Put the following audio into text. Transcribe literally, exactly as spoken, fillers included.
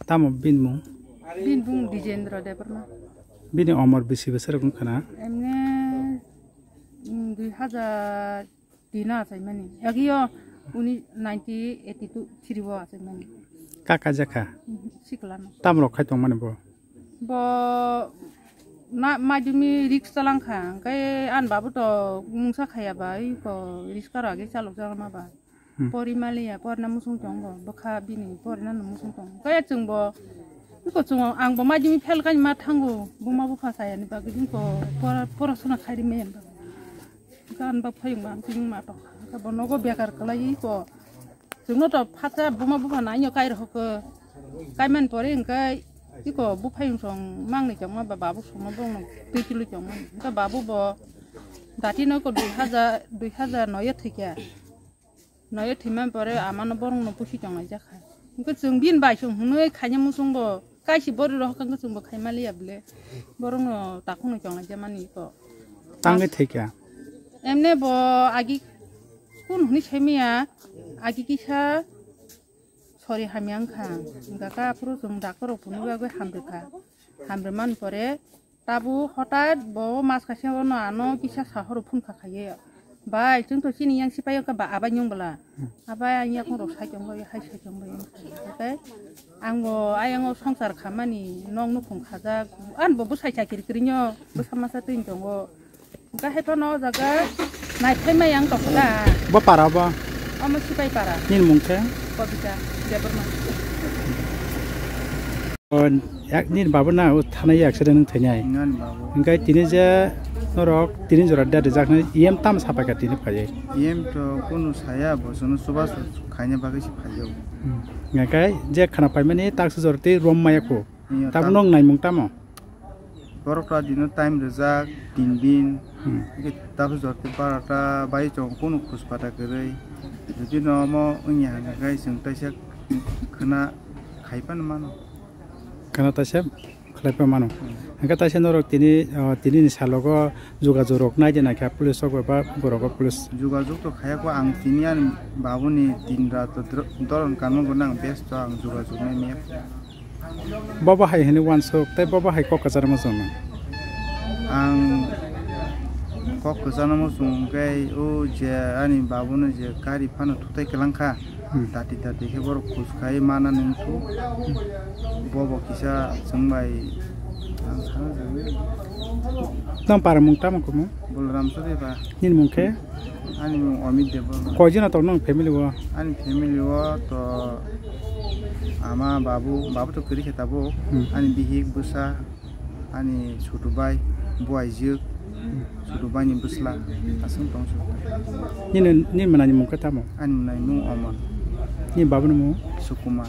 Tamo bini mung? Bini bung Dijendra Debbarma. Bini omor bisi bwsarok wngkha na? Emne, mm, dui hazar tin o achaimani. Agio uni nineteen eighty-two three o achaimani. Kaka jakha? Mhm, siklano. Tamrok khai tongmani bo? Bo na maidumi risk chalangkha, hwnkhe ani babu to mungsa khaya ba, iko risk aro age chalok chalama ba. Hmm. Pori maliya, porna musung tongo, bwkha bini porna no musung tongo. Kaya chwngbo, iko chwng ang bo maidumi fail kani ma thango, buma bupha sayani bagwi iko pora, porasona khairi maya bagwi. Gan ba phayung ba ang tini ma tong. Ka bo nogo bekar kalai iko. Chwngno to phatsa buma bupha nainyo kai rohok. Kai man pore hwnkhe iko buphayung song mangni chongma ba babu songma bongno twi chilwi chongma. Hwnkhe babu bo dati no iko dui hazar, dui hazar noi o thwikha. Noyo thwimani pore amano borokno pusi tonglaijak kha. Hwnkhe chwng bini bai chwng hwnwi khaina muchungbo kaisa borok rok hwnkhe chwngbo khaimaliya bwle. Borokno takhukno tonglaijamani kok. Tangwi thwikha? Emne bo agi kunu hwnwi saimaya, agi kisa sori hamya wngkha. Hwnkhe aphuru chwng doctor rok phunukgwi hamrwkha. Hamrwmani pore Tabuk hotat bo mas kaisa ono ano kisa sahoro phone kha khaye. Bai, chwng to chini yang sipai ka ba abai nyung bwla. Abai ang yakung rok sai tong bai, hai sai tong bai. Tei ang bo ayang o songsar khamani nong nukhung khajak. An bo bwsai chakiri kiri nyo, bwsa masa twi tongo. Ka hai phano o jaga nai phai mai ang tong kha. Bo para bo? Omo sipai para. Nini mung khe? Kobita Debbarma. O, yak-, nini babu na o thanai accident wng thainai. Nani babu. Hingkai tini je norok tini jora date rijak nai, E M tam sapai kha tini phaiwi. E M to kunu saya, bo chwngno chubachu khaina bagwi se phaiyo. Hmm. Hingkai je khana paimani taksa jora tei rom maya kho. Iya, tabuk tam- nong naimung tamo? Borok ta dino time rijak tin din. Hmm. Hingke tabuk jora tei barota bai chong kunu khuspata kwrwi. Jodi no omo wngya hwnka khe chwng taisa khna khaiphano mano. Khna taisa khlaipa mano. Hmm. Hingke taisa norok tini, ah, tini ni salogo jogajog rok nai de naikha police rok ba borok o police. Jogajog to khaya kho ang tini ani babuni din rat dro-, doron kanmo gwnang besto ang jogajog nai maya. Bobo hai hwnwi uansuk tei bobo hai kok kwcharma chwng nw? Ang kok kwcharma chwng khe o je ani babuno je gari phano thutai kwlang kha, hmm, dati dati khe borok khus khai mana nung thu. Bobo kisa chwng bai ang sana jagwi. Nang para mung tamo kamo? Bolaram Chudri ba. Nini mung khe? Ani mung Amit Debbarma. Koi jona tongo nang family o? Ani family o to ama, babu, babu to kwrwi khe tabuk. Hmm. Ani bihik, bwsa, ani chutu bai, buaijwk, hmm, chutu bai ni bwsla, aswk tong su. Nini, nini mwnani mung khe tamo? Ani mwnani mung Omon. Nini babu ni mung? Sukumar.